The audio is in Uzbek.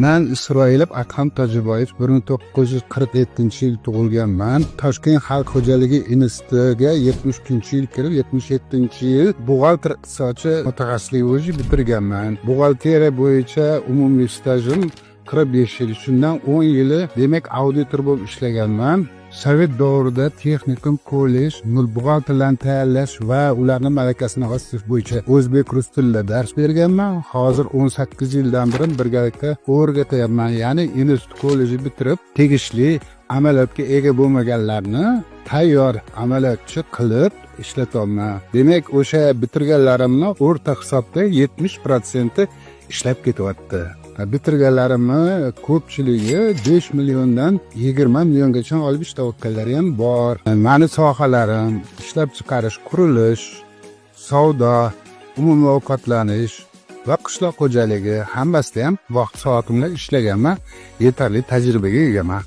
Man Isroilov Adham Tojiboyev, 1947-yil tug'ilganman. Toshkent xalq xo'jaligi institutiga 73-yil kirib, 77-yil buxgalter iqtisodchi mutaxassisligi bo'yicha bitirganman. Buxgalteriya bo'yicha umumiy stajim 45 yil, shundan 10 yili, demak, auditor bo'lib ishlaganman. Sovet davrida texnikum, kollej buxgalterlarni tayyorlash va ularni malakasini oshirish bo'yicha o'zbek, rus tilida dars berganman. Hozir 18 yildan beri birgalikda o'rgatyapman, ya'ni institut, kollejni bitirib, tegishli amaliyotga ega bo'lmaganlarni tayyor amaliyotchi qilib ishlatyapman. Demak, o'sha bitirganlarimni o'rta hisobda 70 protsenti ishlab ketyapti. Bitirganlarimni ko'pchiligi 5 milliondan 20 milliongacha olib ishlayotganlari ham bor. Mani sohalarim: ishlab chiqarish, qurilish, savdo, umumiy ovqatlanish va qishloq xo'jaligi. Hammasida ham vaqt soatim bilan ishlaganman, yetarli tajribaga egaman.